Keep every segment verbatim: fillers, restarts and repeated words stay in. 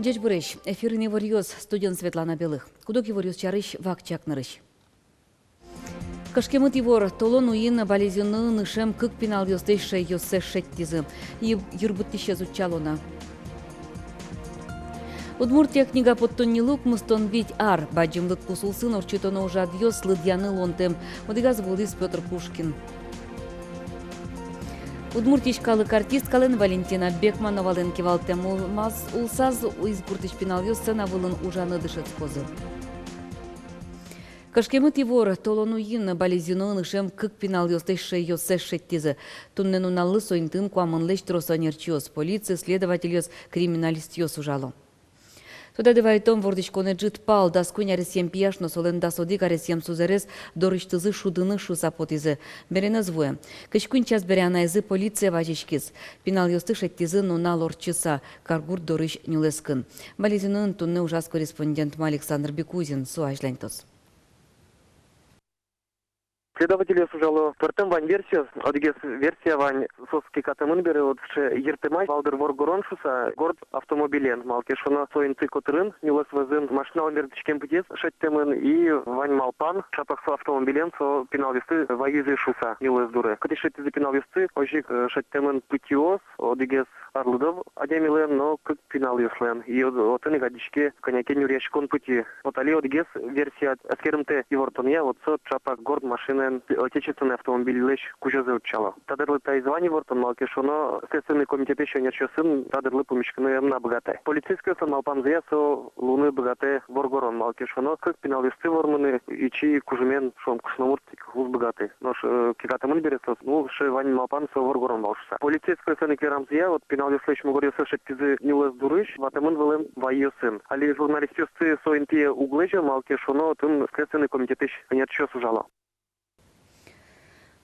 Ӟечбуресь! Эфирын иворъёс, студиын Светлана Белых. Куд-ог иворъёс сярысь вакчияк нырысь. Кышкемыт ивор: толон уйин Балезиноын ышем кык пиналъёслэсь шӧйёссэ шедьтӥзы. Йы-, йырбыттӥсез утчало на. «Удмуртия» книга поттоннилы укмыстон вить ар. Бадӟым лыдпус улсын ортчытоно ужрадъёс лыдъяны луонтэм. Одӥгаз вуылӥз Пётр Пушкин. Удмуртиысь калык артисткалэн Валентина Бекмановалэн кивалтэм улмаз, улсаз Изгуртысь пиналъёс сцена вылын ужаны дышетскозы. Кышкемыт ивор: толон уйин Балезиноын ышем кык пиналъёслэсь шӧйёссэ шедьтӥзы. Туннэ нуналлы со интыын куамынлэсь трос ӧнерчиос: полиция, следовательёс, криминалистъёс ужало. Тодады вайытом, вордӥськонэ ӝыт пал. Дас куинь аресъем пияш но солэн дас одӥг аресъем сузэрез дорысьтызы шудыны шуыса потӥзы. Берен ӧз вуэ. Кызь куинь час бере анайзы полицие вазиськиз. Пиналъёсты шедьтӥзы нунал ортчыса, каргурт дорысь нюлэскын. Балезиноын туннэ ужаз корреспондентмы Александр Бекузин. Со азьланьтоз. Следовательёс ужало, пӧртэм вань версиос. Одӥгез версия вань: соос кекатэмын бере, вот, сыӵе йыртэмась, вал дыр воргорон шуыса, горд автомобилен. Малы ке шуоно, со инты котырын, нюлэс вӧзын, машиналэн ветлӥськем пытьыез шедьтэмын, и вань малпан, ӵапак со автомобилен со пиналъёсты вайизы шуыса нюлэс дуре. Кытысь шедьтӥзы пиналъёсты? Озьы ик, э, шедьтэмын пытьыос, одӥгез арлыдо адямилэн но кык пиналъёслэн. И отын ик адӟиське кӧня ке нюръяськон пытьы. Вот али одӥгез версия, эскерымтэ ивортонъя, вот со ӵапак горд машинаен, отечественный автомобильлэсь кузёзэ утчало. Та дырлы таиз вань ивортон, малы ке шуоно, Следственный комитетысь ӧнерчиосын та дырлы пумиськыны ӧм на быгатэ. Полицейскойёслэн малпамзыя, со луыны быгатэ воргорон, малы ке шуоно, кык пиналъёсты вормыны ичи кужымен, шуом, кышномурт ик уз быгаты. Нош, э, кекатэмын бере соос, ну, сыӵе вань малпан, со воргорон вал шуыса. Полицейскойёслэн ик верамзыя, вот, пиналъёслэсь мугоръёссэс шедьтӥзы нюлэс дурысь, ватэмын вылэм вайёсын. Али журналистъёсты со интые уг лэзё, малы ке шуоно, отын Следственный комитетысь ӧнерчиос ужало.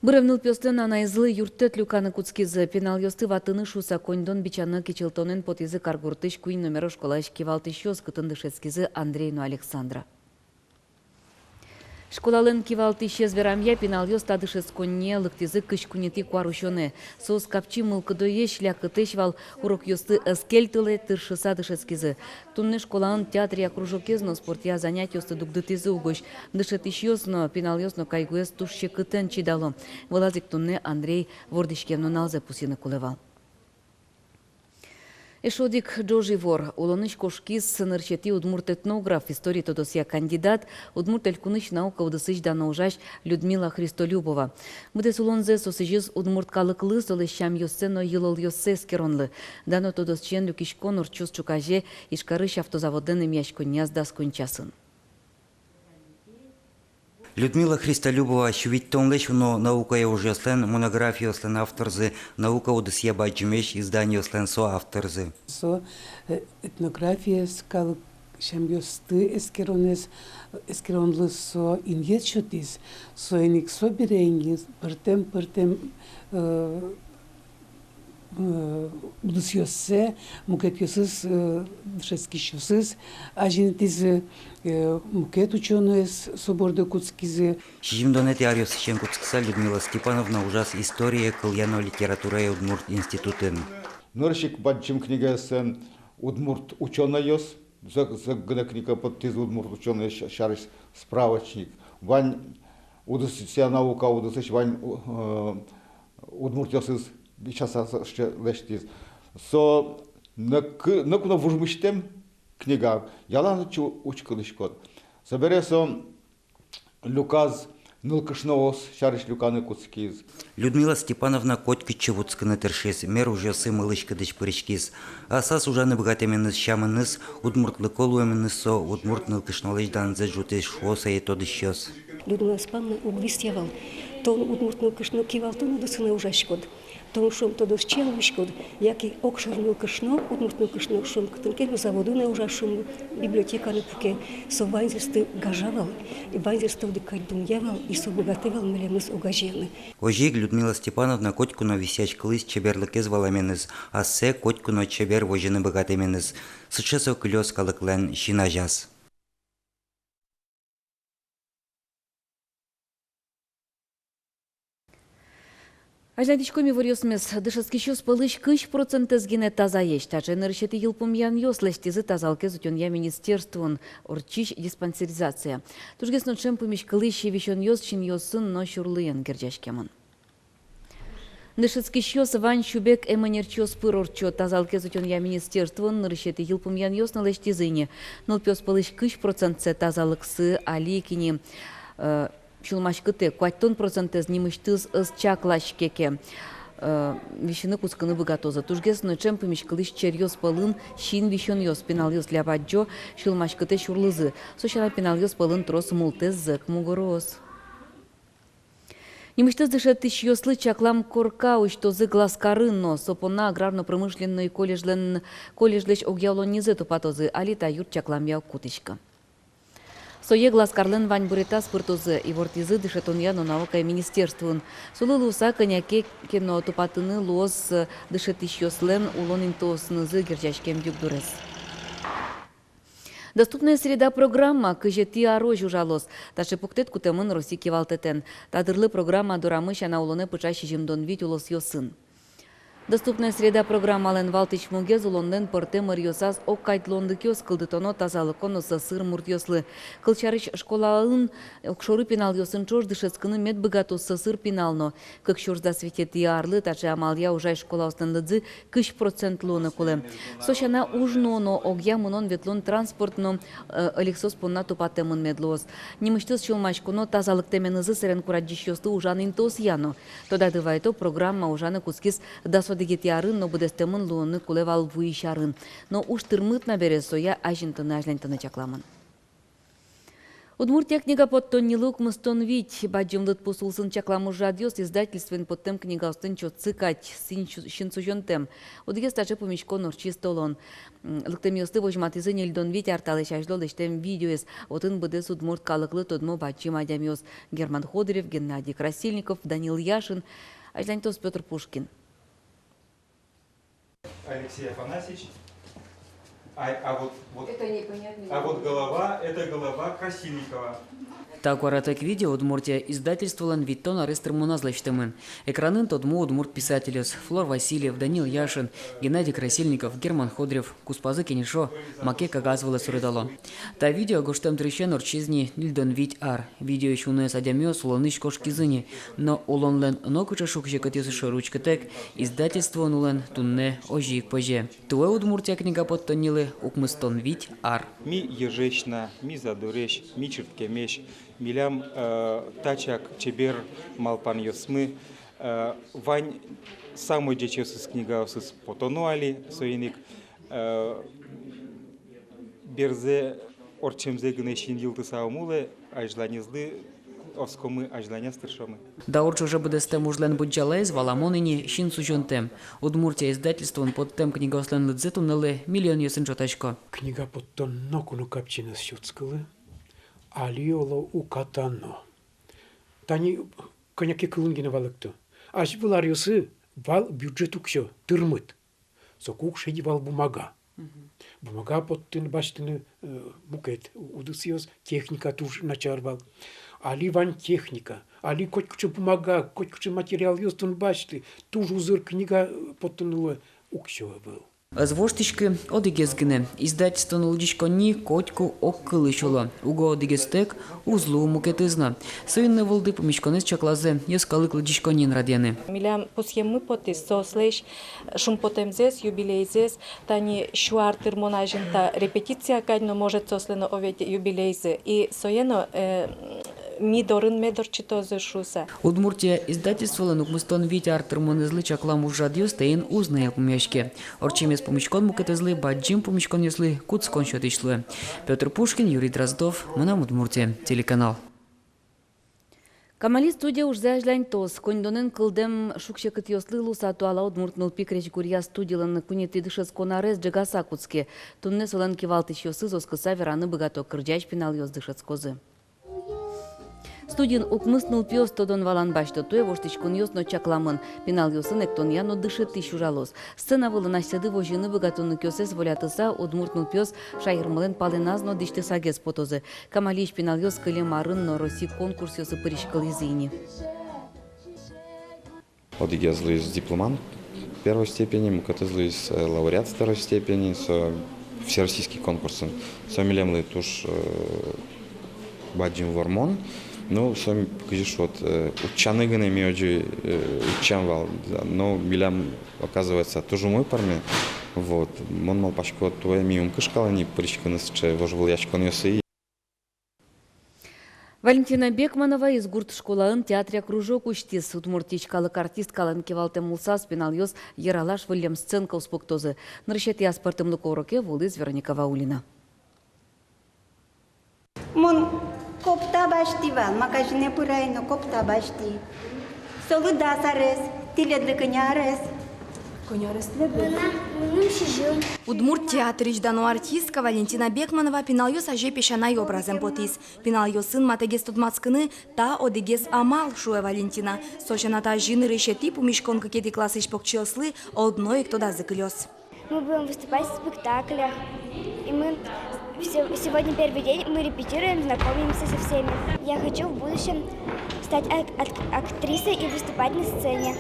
Бырем нылпиослэн анайзылы юрттэт люканы кутскизы. Пиналъёсты ватыны шуыса коньдон бичаны кичӧлтонэн потӥзы каргуртысь куинь номеро школаысь кивалтӥсьёс, кытын дышетскизы Андрей но Александра. Школалэн кивалтӥсез верамъя, пиналъёс та дышетсконние лыктӥзы кызь куинетӥ куарусёнэ. Соос капчи мылкыдоесь, лякытэсь вал, урокъёсты ӧз кельтылэ, тыршыса дышетскизы. Туннэ школаын театръя кружокез но спортъя занятиосты дугдытӥзы угось. Дышетӥсьёс но, пиналъёс но кайгуэз туж секытэн чидало. Вылаз ик туннэ Андрей вордӥськем нуналзэ пусйыны кулэ вал. Эшшо одӥг ӝож ивор. Улонысь кошкиз нырысетӥ удмурт этнограф, история тодосъя кандидат, Удмурт Элькунысь наука удысысь дано ужась Людмила Христолюбова. Быдэс улонзэ со сӥзиз удмурт калыклы, солэсь сямъёссэ но йылолъёссэ эскеронлы. Дано тодосчиен люкиськон ортчоз ӵуказе Ижкарысь автозаводлэн эмъяськоннияз дас куинь часын. Людмила Христолюбова сю витьтонлэсь уно наукая ужъёслэн, монографиослэн авторзы, наука удысъя бадӟымесь изданиослэн соавторзы. Со, э, этнографиез, калык сямъёсты эскеронэз, эскеронлы со инъет сётӥз, соин ик собере ини пӧртэм, пӧртэм, э, э, удысъёссэ мукетъёсыз, э, дышетскисьёсыз азинтӥзы, э, мукет учёнойёс со борды кутскизы. Сизьымдонэтӥ аръёсысен кутскыса Людмила Степановна ужаз история, кылъя но литературая удмурт институтын. Нырысь ик бадӟым книгаосын удмурт учёнойёс, зӧк, зӧк гинэ книга поттӥз удмурт учёнойёс ся-, сярысь справочник. Вань удысъя, наука удысысь вань, э, удмуртъёсыз бичаса со сыӵе лэсьтӥз. Со нӧк-, нӧк но вужмысьтэм книга, ялан чу учкылӥськод. Собере со люказ нылкышноос сярысь люканы кутскиз. Людмила Степановна котькытчы вутскыны тыршиз, мер ужъёсы мылысь-кыдысь пыриськиз. Асаз ужаны быгатэменыз сямыныз, удмуртлыко луэменыз со удмурт нылкышнолэсь данзэ ӝутӥз, шуо сое тодӥсьёс. Людмила Степановна уг висъя вал: тон удмурт нылкышно кивалтон удысын ужаськод, тон, шуом, тодосчи луиськод, яке огшоры нылкышно, удмурт нылкышно, шуом, кытын ке но заводын ужа, шуом, библиотеканы пуке. Со ваньзэсты гажа вал, и ваньзэсты одӥг кадь дунъя вал, и со быгатэ вал милемыз огазеяны. Озьы ик Людмила Степановна котьку но висъяськылӥз чеберлыкез валаменыз, ассэ котьку но чебер возьыны быгатэменыз. Сыӵе со кылёз калыклэн син азяз. Азьланьтӥськом иворъёсмес. Дышетскисьёс пӧлысь кызь процентэз гинэ тазаесь. Таӵе нырысетӥ йылпумъянъёс лэсьтӥзы тазалыкез утёнъя министерствоын ортчись диспансеризация. Тужгес но ӵем пумиськылӥсь висёнъёс синъёсын но сюрлыен герӟаськемын. Дышетскисьёс вань сюбег эмӧнерчиос пыр ортчо. Тазалыкез утёнъя министерствоын нырысетӥ йылпумъянъёс но лэсьтӥзы ини. Нылпиос пӧлысь кызь процентсэ тазалыксы али ик ини, э, сюлмаськытэ, куатьтон процентэз нимысьтыз ӧз чаклаське ке, э, висьыны кутскыны быгатозы. Тужгес но ӵем пумиськылӥсь черъёс пӧлын син висёнъёс. Пиналъёс ляб адӟо, сюлмаськытэ сюрлызы. Со сяна, пиналъёс пӧлын трос мултэс зӧк мугороос. Нимысьтыз дышетӥсьёслы чаклам корка усьтозы Глазкарын но. Со понна аграрно-промышленной колледжлэн, колледжлэсь огъя улоннизэ тупатозы. Али та юрт чакламъя уг кутӥськы. Сое Глазкарлэн ваньбуретаз пыртозы, ивортӥзы дышетонъя но наукая министерствоын. Солы луыса, кӧня ке но тупатыны луоз дышетӥсьёслэн улон интыоснызы герӟаськем югдурез. «Доступная среда» программа кызетӥ арозь ужалоз. Таӵе пуктэт кутэмын Россия кивалтэтэн. Та дырлы программа дорамы сяна улонэ пыӵа сизьымдон вить улосъёсын. «Доступная среда» программалэн валтӥсь мугез — улонлэн пӧртэм ӧръёсаз огкадь луонлыкъёс кылдытоно тазалыко но сӧсыр муртъёслы. Кылсярысь, школаын огшоры пиналъёсын ӵош дышетскыны мед быгатоз сӧсыр пинал но. Кык сюрс дас витетӥ арлы таӵе амалъя ужась школаослэн лыдзы кызь процент луыны кулэ. Со сяна, уж нуоно, огъя мынон-ветлон транспорт но, э, ӧликсэос понна тупатэмын мед луоз. Нимысьтыз сюлмаськоно тазалыктэменызы сэрен курадӟисьёслы ужан интыосъя но. Тодады вайто, программа ужаны кутскиз дас одӥгетӥ арын, но быдэстэмын луыны кулэ вал вуись арын. Но уж тырмыт на бере, сое азинтыны, азьланьтыны чакламын. «Удмуртия» книга поттоннилы укмыстон вить. Бадӟым лыдпус улсын чаклам ужрадъёс издательствоен поттэм книгаослэн чотсы кадь син-, синсузёнтэм. Одӥгез таӵе пумиськон ортчиз толон. М, лыктэмъёслы возьматӥзы ньыльдон вить ар талэсь азьло лэсьтэм видеоез. Отын быдэс удмурт калыклы тодмо бадӟым адямиос: Герман Ходырев, Геннадий Красильников, Данил Яшин. Азьланьтоз Пётр Пушкин. Алексей Афанасьевич. А, а вот, вот, это непонятно. А вот голова, это голова Красильникова. Та куаратэк видео «Удмуртия» издательстволэн витьтон арес тырмоназ лэсьтэмын. Экранын тодмо удмурт писательёс: Флор Васильев, Данил Яшин, Геннадий Красильников, Герман Ходырев. Куспазы кенешо, маке кагаз вылэ суредало. Та видео гожтэм дырысен ортчиз ни ньыльдон вить ар. Видеоысь уноез адямиос улонысь кошкизы ни, но улонлэн нокыӵе шуг-секытъёсыз шоры учкытэк, издательствоын улон туннэ озьы ик пӧзе. Туэ «Удмуртия» книга поттоннилы укмыстон вить ар. Ми ежесь на, ми задоресь, ми чырткемесь, милям, э, тачак чебер малпанъёсмы, э, вань самой ӟечъёсыз книгаосыз потоно али, соин ик, э, берзэ ортчемзэ гинэ син йылтыса ум улэ, азьланезлы оскомы, азьланяз тыршомы. Даур ӵоже быдэстэм ужлэн быдӟалаез, валамон ини, синсузёнтэм. «Удмуртия» издательствоын поттэм книгаослэн лыдзы туннэлы миллионъёсын ӵотасько. Книга поттон ноку но капчиен ӧз сётскылы, али оло уката но. Тани кӧня ке кылын гинэ валэкто. Азьвыл аръёсы вал бюджет уксё, тырмыт. Соку уг шеди вал бумага. Мгм. Бумага поттыны, басьтыны, э, мукет удысъёс, техника туж начар вал. Али вань техника, али котькыӵе бумага, котькыӵе материалъёс тон басьты, туж узыр книга, э, поттыны луэ, уксё ӧвӧл. Ӧз воштӥськы одӥгез гинэ: издательствоын лыдӟиськонни котьку ог кылысь уло. Уго одӥгезтэк уз луы мукетыз но. Соин но вылды пумиськонэз чаклазы йӧскалык лыдӟиськонниен радъяны. Милям пусъеммы потӥз соослэсь шумпотэмзэс, юбилейзэс. Тани сю ар тырмон азьын та репетиция кадь но, может, соослэн но ведь юбилейзы. И сое но, э, ми дорын мед ортчытозы шуыса. «Удмуртия» издательстволэн укмыстон вить ар тырмонэзлы чаклам ужрадъёс таин уз на йылпумъяське. Ортчемез пумиськон мукетэзлы бадӟым пумиськонъёслы кутскон сётӥсь луэ. Пётр Пушкин, Юрий Дроздов, «Мынам Удмуртие» телеканал. «Камали» студия ужзэ азьланьтоз. Коньдонэн кылдэм шуг-секытъёслы луыса туала удмурт нылпи крезьгуръя студилэн куинетӥ дышетскон арез ӝегаса кутске. Туннэ солэн кивалтӥсьёсыз оскыса вераны быгато: кырӟась пиналъёс дышетскозы. Студиын укмыс нылпиос тодон-валан басьто. Туэ воштӥськонъёс но чакламын. Пиналъёсын эктонъя но дышетӥсь ужалоз. Сцена вылын асьсэды возьыны быгатонлыкъёссэс волятыса, удмурт нылпиос шаермылэн палэназ но дӥсьтысагес потозы. «Камалиысь» пиналъёс кылем арын но Россиысь конкурсъёсы пыриськылӥзы ини. Одӥгез луиз дипломант первой степени, мукетыз луиз, э, лауреат второй степени, со всероссийский конкурсын. Со милемлы туж, э, бадӟым вормон. Ну, со, кызьы шуод, э, утчаны гинэ ми озьы, э, утчам вал, да, но милям, оказывается, туж умой пӧрме. Вот. Мон малпасько, туэ ми ум кышкалэ ни пыриськыны сыӵе вожвылъяськонъёсы. Валентина Бекманова Изгурт школаын театръя кружок усьтӥз. Удмуртиысь калык артисткалэн кивалтэм улсаз пиналъёс йӧралаш выллем сценкаос пуктозы. Нырысетӥ аспӧртэмлыко уроке вуылӥз Вероника Ваулина. Мон копта басьтӥ вал, магазинэ пырай но копта басьтӥ. Солы дас арес, тӥледлы кӧня арес? Кӧня арес тӥледлы? Мынам, мыным сизьым. Удмурт театрысь дано артистка Валентина Бекманова пиналъёс азе песянай образэн потӥз. Пиналъёсын матэгес тодматскыны та одӥгез амал, шуэ Валентина. Со сяна, тазьы нырысетӥ пумиськон кыкетӥ классысь покчиослы одно ик тодазы кылёз. Мы будем выступать в спектаклях. И мы се-, сегодня первый день, мы репетируем, знакомимся со всеми. Я хочу в будущем стать ак-, ак-, актрисой и выступать на сцене.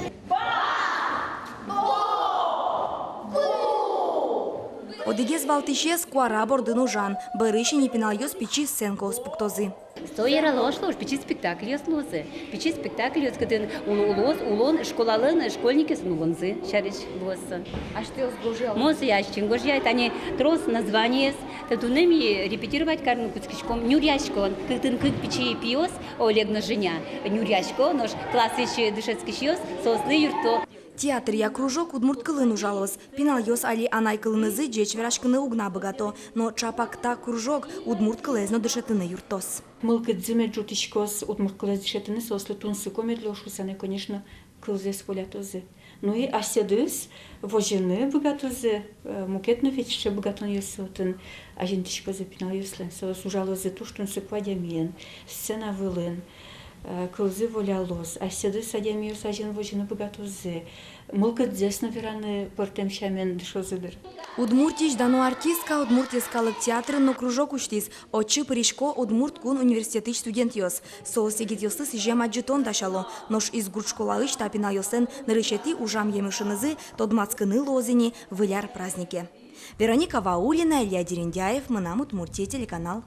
Одӥгез валтӥсез — куара бордын ужан. Бӧрысь ини пиналъёс пичи сценкаос пуктозы. Со йӧралош луоз, пичи спектакльёс луозы. Пичи спектакльёс, кытын ул-, улоз, улон, школалэн школьникъёсын улонзы сярысь луоз со. Асьтэос гожъяло? Мон сое ачим гожъяй, тани трос названиез. Та туннэ ми репетировать карыны кутскиськом «Нюръяськон», кытын кык пичи пиос, Олег но Женя, нюръясько, нош классысь дышетскисьёс соослы юртто. Театръя кружок удмурт кылын ужалоз. Пиналъёс али анай кылынызы ӟеч вераськыны уг на быгато, но чапак та кружок удмурт кылэз но дышетыны юрттоз. Мылкыдзы мед ӝутӥськоз удмурт кылэз дышетыны, соослы тунсыко мед луоз шуыса но, конечно, кылзэс волятозы. Ну и асьсэдыз возьыны быгатозы, э, мукет но ведь сыӵе быгатонъёс отын азинтӥськозы пиналъёслэн. Соос ужалозы туж тунсыко адямиен, сцена вылын, э, кылзы волялоз, асьсэдыз адямиос азьын возьыны быгатозы, мылкыдзэс но вераны пӧртэм сямен дышозы дыр. Удмуртиысь дано артистка Удмурт йӧскалык театрын но кружок усьтӥз. Отчы пырисько Удмурт кун университетысь студентъёс. Соос егитъёслы сӥзем адӟытон дасяло. Нош Изгурт школаысь та пиналъёслэн нырысетӥ ужам емышынызы тодматскыны луоз ини Выль ар празднике. Вероника Ваулина, Илья Дерендяев, «Мынам Удмуртие» телеканал.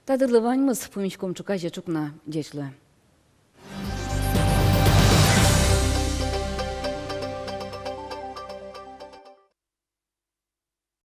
Та дырлы ваньмыз. Пумиськом ӵуказе ӵукна. Ӟеч луэ.